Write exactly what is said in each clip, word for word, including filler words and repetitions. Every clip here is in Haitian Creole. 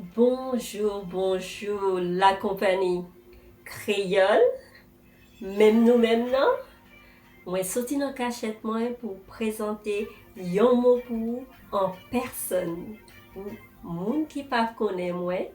Bonjou, bonjou, lakonpanyi kreyòl, menm nou menm nan. Mwen soti nan kachèt mwen pou prezante yon mo pou ou an pèsòn. Pou moun ki pa konnen mwen,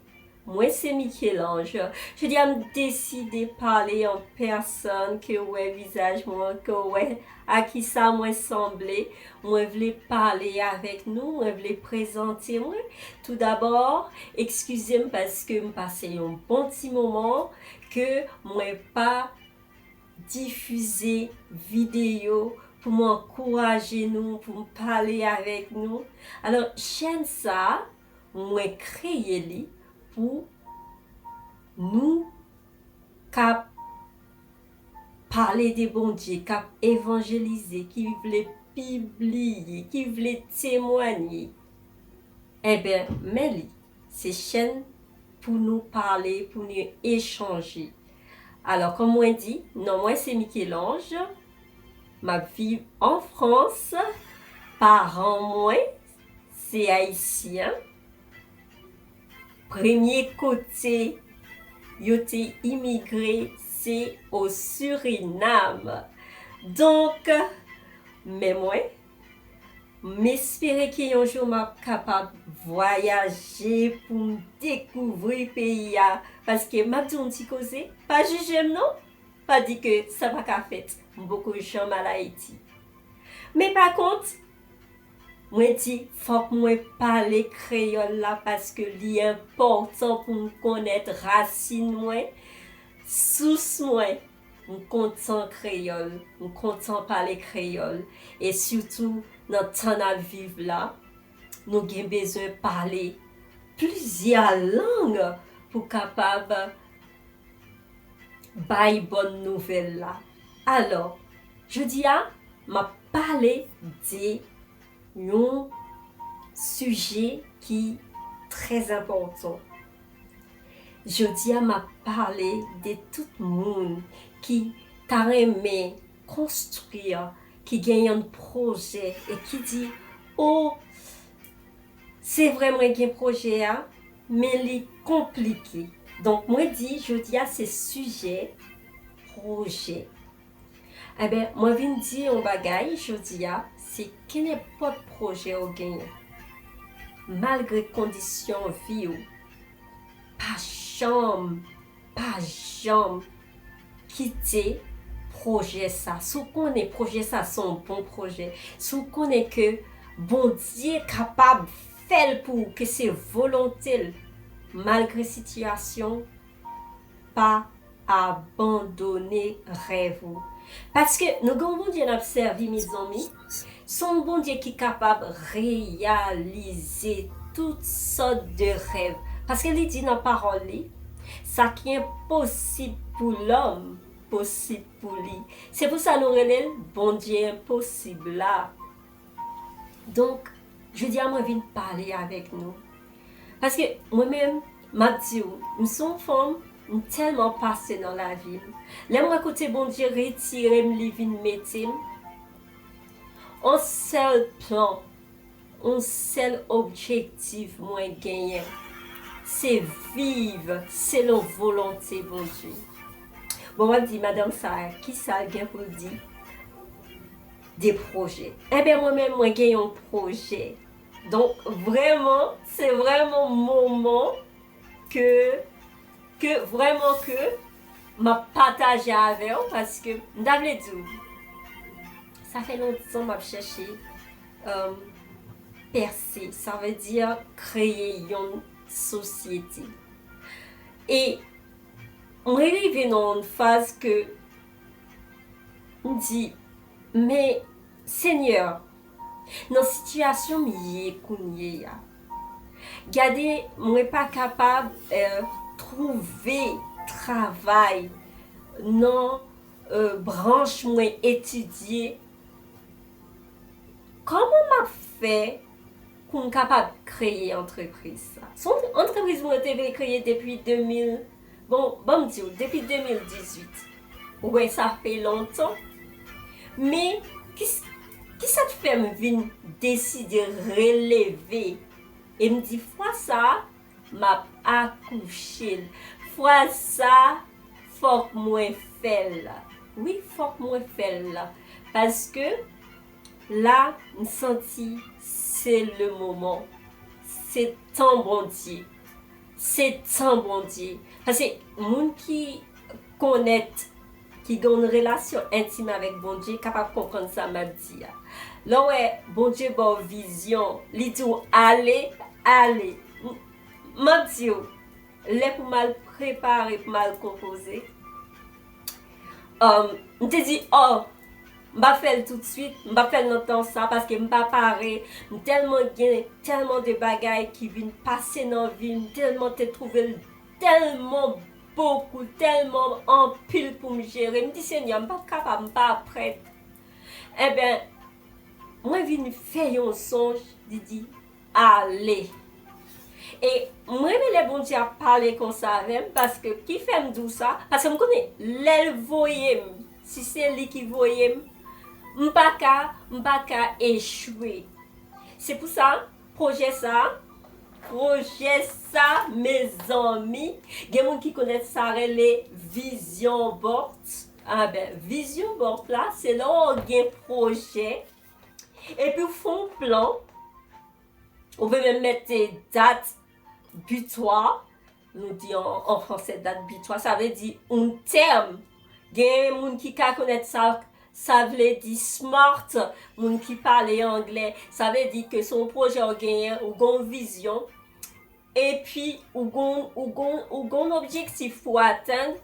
mwen se Michel-Ange. Jodi a m deside pale an pèsòn, ke w wè vizaj mwen, ke w wè a kisa mwen sanble. Mwen vle pale avèk nou, mwen vle prezante mwen. Toudabò, eskize m paske m pase yon bon ti moman ke mwen pa difize videyo pou m ankouraje nou, pou m pale avèk nou. Alò, chèn sa a, mwen kreye li pou nou k ap pale de Bondye, k ap evanjelize, ki vle pibliye, ki vle temwanye. Enben, men li, se chèn pou nou pale, pou nou echanje. Alò, kòm mwen di, non mwen se Michel-Ange, m ap viv an Frans, paran mwen se ayisyen, premye kote yo te imigre se o Surinam. Donk, men mwen, m espere ke yon jou m ap kapab vwayaje pou m dekouvri peyi a, paske m ap di yon ti koze, pa jije m non, pa di ke sa pa ka fèt, m poko janm al Ayiti. Men pa kont, mwen di fòk mwen pale kreyòl la paske li enpòtan pou m konnèt rasin mwen, sous mwen. M kontan kreyòl, m kontan pale kreyòl, e sitou nan tan n ap viv la, nou gen bezwen pale plizyè lang pou kapab bay bòn nouvèl la. Alò, jodi a, m ap pale de yon sijè ki trè enpòtan. Jodi a, m ap pale de tout moun ki ta renmen konstwi, ki gen yon pwojè e ki di, "O, se vre mwen gen pwojè a, men li konplike." Donk, mwen di, jodi a, se sijè pwojè. Enben, mwen vin di yon bagay jodi a, se kenenpòt pwojè w genyen, malgre kondisyon vi w, pa janm, pa janm kite pwojè sa. Si w konnen pwojè sa se yon bon pwojè, si w konnen ke Bondye kapab fè l pou ou, ke se volonte l, malgre sitiyasyon, pa abandone rèv ou. Paske nou gen yon Bondye n ap sèvi, mezanmi. Se yon Bondye ki kapab reyalize tout sòt de rèv. Paske li di nan pawòl li, sa ki enposib pou lòm, posib pou li. Se pou sa nou rele l Bondye enposib la. Donk, jodi a mwen vin pale avèk nou. Paske mwen menm, m ap di w, m se yon fanm, m tèlman pase nan lavi m. Lè m wè kote Bondye retire m, li vin mete m, yon sèl plan, yon sèl objektif mwen genyen, se viv selon volonte Bondye. Bon, w ap di, "Madanm sa a, kisa l gen pou l di de pwojè?" Enben, mwen menm, mwen gen yon pwojè. Donk, vrèman, se vrèman moman ke, ke vrèman ke m ap pataje avè w, paske m ta vle di w, sa fè lontan m ap chèche, um, pèse, sa vle di kreye yon sosyete. E mwen rive nan yon faz ke m di, "Men, Senyè, nan sitiyasyon m ye kounye a, gade, mwen pa kapab, eh, twouve travay nan, eh, branch mwen etidye. Kòman m ap fè pou m kapab kreye antrepriz sa?" Se yon antrepriz mwen te vle kreye depi de mil, bon, ban m di w, depi de mil dizuit. Ou wè, sa fè lontan. Men, kis-, kisa k fè m vin deside releve? E m di, fwa sa a, m ap akouche l. Fwa sa, fòk mwen fè l. Wi, fòk mwen fè l. Paske la, m santi se le moman. Se tan Bondye. Se tan Bondye. Paske moun ki konnèt, ki gen yon relasyon entim avèk Bondye, kapab konprann sa m ap di a. Lè w wè Bondye ba w vizyon, li di w ale, ale. M, m ap di w, lè pou m al prepare, pou m al konpoze, um, m te di, oh, m pa fè l toutswit, m pa fè l nan tan sa, paske m pa pare, m tèlman gen tèlman de bagay ki vin pase nan vi m, tèlman te twouve l tèlman bokou, tèlman anpil pou m jere. M di, Senyè, m pa kapab, m pa prèt. Enben, mwen vin fè yon sonj, li di, ale. E mwen renmen lè Bondye ap pale konsa avè m, paske ki fè m di w sa, paske m konnen lè l voye m, si se li ki voye m, m pa ka, m pa ka echwe. Se pou sa, pwojè sa, pwojè sa, mezanmi, gen moun ki konnèt sa rele vizyon bòt. Anben, vizyon bòt la, se lè w gen pwojè, epi w fè yon plan, ou pe menm mete dat bitwa, nou di an, an fransè dat bitwa, sa vle di yon tèm. Gen moun ki ka konnèt sa, sa vle di smart, moun ki pale anglè, sa vle di ke se yon pwojè w genyen, ou gen yon vizyon, epi ou gen, ou gen, ou gen yon objektif pou atenn,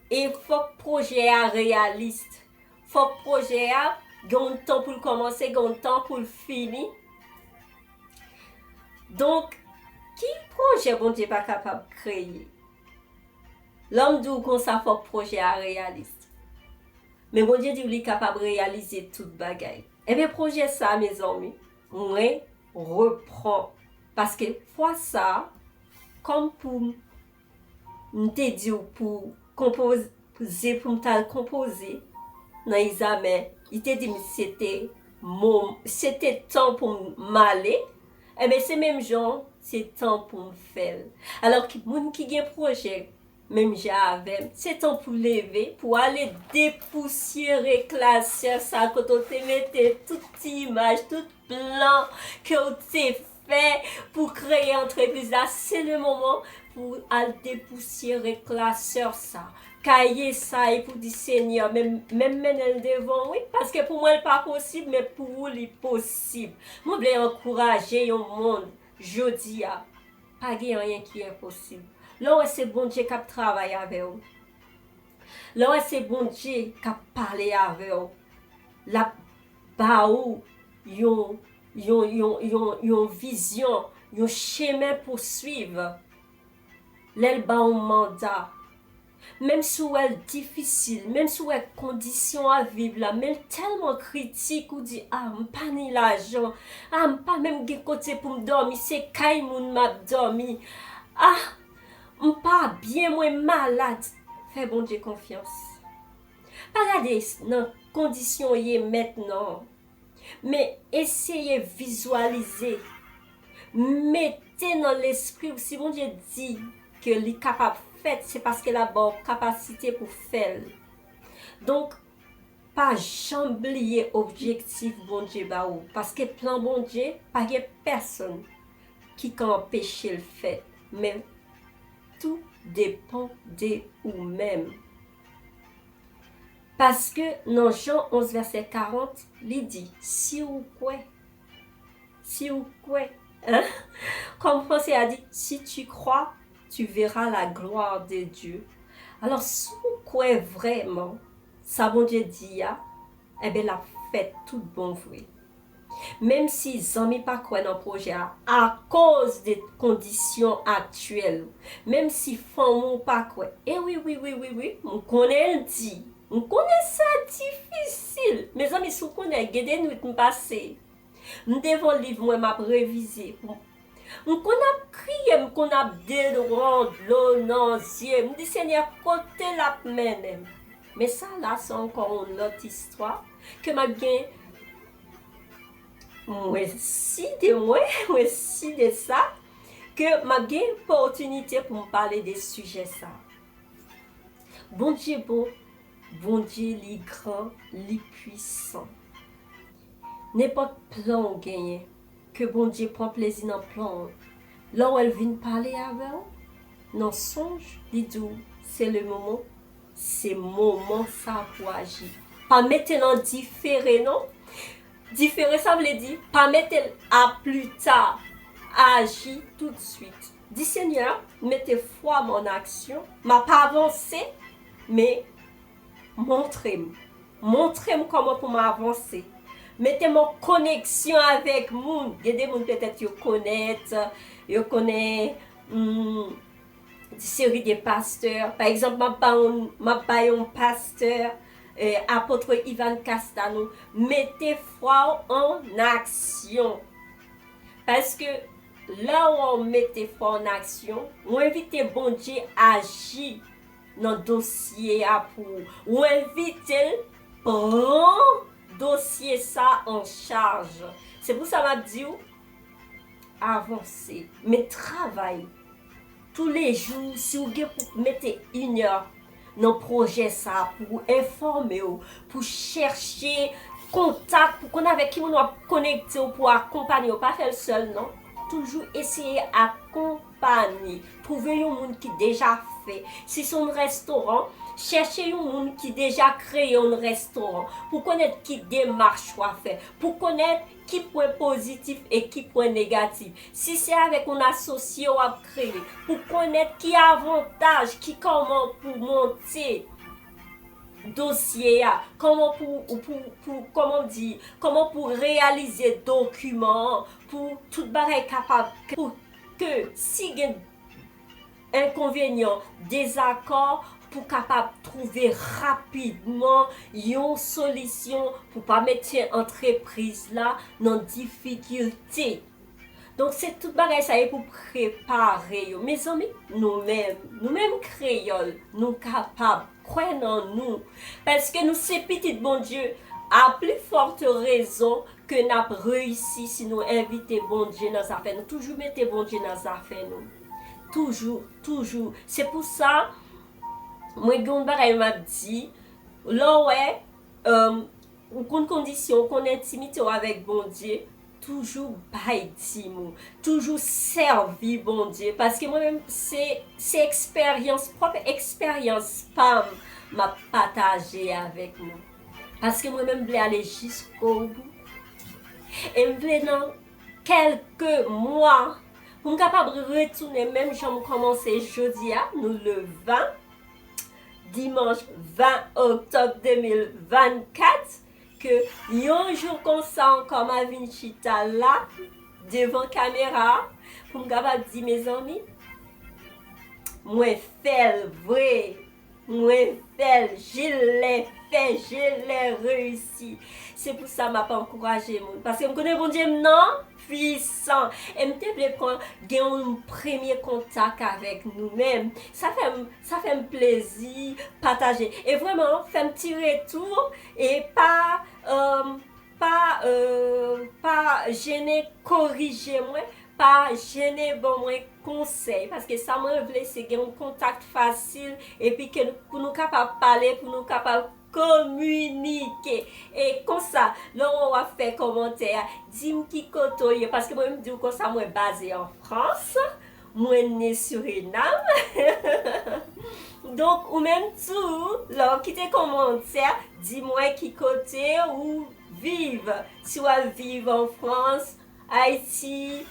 e fòk pwojè a reyalis. Fòk pwojè a gen yon tan pou l kòmanse, gen yon tan pou l fini. Donk, ki pwojè Bondye pa kapab kreye? Lè m di w konsa, fòk pwojè a reyalis. Men Bondye di w li kapab reyalize tout bagay. Ebyen, pwojè sa, mezanmi, mwen repran. Paske fwa sa, kòm pou m te di w pou konpoze, pou m t al konpoze nan egzamen, li te di m se te mom-, se te tan pou m ale, enben, se menm jan, se tan pou m fè l. Alò, ki, moun ki gen pwojè, menm jan avè m, se tan pou leve, pou ale depousyere klasè sa kote w te mete tout ti imaj, tout plan ke w te fè pou kreye antrepriz la. Se le moman pou al depousyere klasè sa, kaye sa, e pou di, Senyè, men, men m mennen l devan w, wi, paske pou mwen l pa posib, men pou ou li posib. Mwen vle ankouraje yon moun jodi a. Pa gen anyen ki enposib. Lè w wè se Bondye k ap travay avè w, lè w wè se Bondye k ap pale avè w, l ap ba ou yon, yon, yon, yon, yon vizyon, yon chemen pou swiv. Lè l ba w manda, menm si w wè l difisil, menm si w wè kondisyon w ap viv la, men l tèlman kritik, ou di, a, m pa ni lajan, a, m pa menm gen kote pou m dòmi, se kay moun m ap dòmi, a, m pa byen, mwen malad. Fè Bondye konfyans. Pa gade nan kondisyon w ye mentnan. Men eseye vizwalize. Mete nan lespri w, si Bondye di ke li kapab fèt, se paske l ap ba w kapasite pou fè l. Donk, pa janm bliye objektif Bondye ba ou, paske plan Bondye, pa gen pèsonn ki ka anpeche l fèt, men tou depann de ou menm. Paske nan Jan onz vèsè karant, li di, si w kwè, si w kwè, hein? Kòm franse a di, si tu crois, tu verras la gloire de Dieu. Alò, si w kwè vrèman sa Bondye di a, enben, l ap fèt tout bon vre. Menm si zanmi pa kwè nan pwojè a, akoz de kondisyon aktyèl, menm si fanmi w pa kwè, e wi, wi, wi, wi, wi, m konnen l di, m konnen sa difisil. Mezanmi, si w konnen, gen de nwit m pase, m devan liv mwen, m ap revize. M, m konn ap kriye, m konn ap dedwon dlo nan zye. M di, Senyè, kote l ap mennen m? Men sa la, se ankò yon lòt istwa ke m ap gen. Mwen si de mwen, mwen si de sa, Ke m ap gen opòtinite pou m pale de sijè sa. Bondye bon, Bondye li gran, li pwisan. Nenpòt plan w genyen, ke Bondye pran plezi nan plan w. Lè w wè l vin pale avè w nan sonj, li di w, se le moman, se moman sa pou aji. Pa mete l an difere non. Difere sa vle di pa mete l a pli ta, aji toutswit. Di Senyè, mete fwa m an aksyon, m ap avanse, men montre m. Montre m kòman pou m avanse. Mete m an koneksyon avèk moun. Gen de moun petèt yo konèt, yo konnen, hmm, seri de pastè. Pa egzanp, m ap ba yon, m ap ba yon pastè, eh, apot Ivan Castano, mete fwa w an aksyon. Paske lè w mete fwa w an aksyon, ou envite Bondye aji nan dosye a pou ou. Ou envite l pran dosye sa an chaj. Se pou sa m ap di w, avanse, men travay toulejou. Si w gen pou mete inè nan pwojè sa pou enfòme w, pou chèche kontak, pou konn avèk ki moun w ap konekte w, pou akonpanye w, pa fè l sèl non. Toujou eseye akonpanye. Twouve yon moun ki deja fè. Si se yon restoran, chèche yon moun ki deja kreye yon restoran pou konèt ki demach w a fè, pou konèt ki pwen pozitif e ki pwen negatif. Si se avèk yon asosye w ap kreye, pou konèt ki avantaj, ki kòman pou monte dosye a, kòman pou, pou, pou, kòman di, kòman pou reyalize dokiman an, pou tout bagay kapab, pou ke si gen enkonvenyan, dezakò, pou kapab twouve rapidman yon solisyon pou pa mete antrepriz la nan difikilte. Donk, se tout bagay sa yo pou prepare yo. Mezanmi, nou menm, nou menm kreyòl, nou kapab, kwè nan nou. Paske nou se pitit Bondye, a pli fòt rezon ke n ap reyisi si nou envite Bondye nan zafè nou. Toujou mete Bondye nan zafè nou. Toujou, toujou. Se pou sa, mwen gen yon bagay m ap di, lè w wè, um, ou konn kondisyon, ou konn entimite w avèk Bondye, toujou bay dim ou, toujou sèvi Bondye. Paske mwen menm, se, se eksperyans, pwòp eksperyans pa m, m ap pataje avèk nou. Paske mwen menm, m vle ale jiskobou. E m vle nan kèlke mwa, pou m kapab retounen menm jan m kòmanse jodi a, nou le ven, dimanch ven oktòb de mil vennkat, ke yon jou konsa ankò, m a vin chita la, devan kamera, pou m kapab di, mezanmi, mwen fè l vre. Mwen fè l, je l'ai fait, je l'ai réussi. Se pou sa m ap ankouraje moun. Paske m konnen Bondye m nan pwisan. E m te vle pran, gen yon premye kontak avèk nou menm. Sa fè m, sa fè m plezi pataje. E vrèman, fè m ti retou e pa, um, pa, euh, pa jene korije mwen, pa jene ban mwen konsèy, paske sa mwen vle se gen yon kontak fasil, epi ke pou nou kapab pale, pou nou kapab kominike. E konsa, lè w ap fè kòmantè a, di m ki kote w ye, paske mwen m di w konsa mwen baze an Frans, mwen ne Surinam. Donk, ou menm tou, lè w kite kòmantè, di mwen ki kote ou viv, si w ap viv an Frans, Ayiti,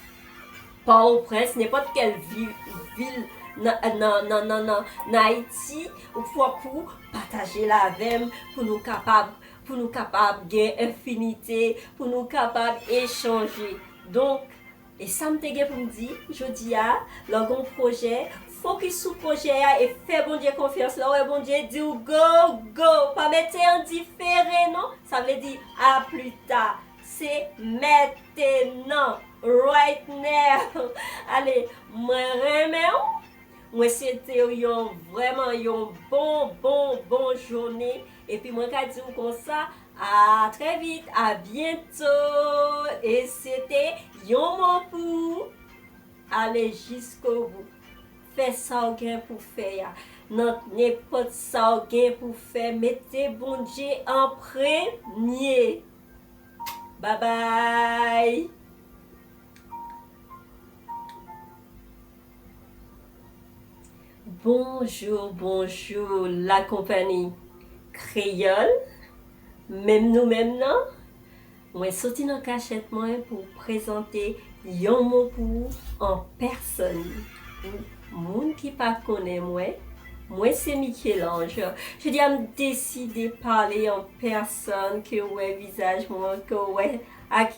Pòtoprens, nenpòt kèl vi-, vil nan, nan, nan, nan, nan, nan Ayiti, ou fòk ou pataje l avè m pou nou kapab, pou nou kapab gen enfinite, pou nou kapab echanje. Donk, e sa m te gen pou m di jodi a, lè w gen yon pwojè, fokis sou pwojè a e fè Bondye konfyans. Lè w wè Bondye di w go, go, pa mete an difere non. Sa vle di a pli ta. Se mentenan, right now. Ale, mwen renmen w. Mwen swete w yon, vrèman yon bon, bon, bon jounen. Epi mwen ka di w konsa, a trè vit, a byento. E se te yon mo pou ale jiskobou. Fè sa w gen pou fè a. Nan nenpòt sa w gen pou fè, mete Bondye an premye. Babay! Bonjou, bonjou, lakonpanyi kreyòl. Menm nou menm nan. Mwen soti nan kachèt mwen pou prezante yon mo pou ou an pèsòn. Pou moun ki pa konnen mwen, mwen se Michel-Ange. Jodi a m deside pale an pèsòn, ke w wè vizaj mwen, ke w wè ak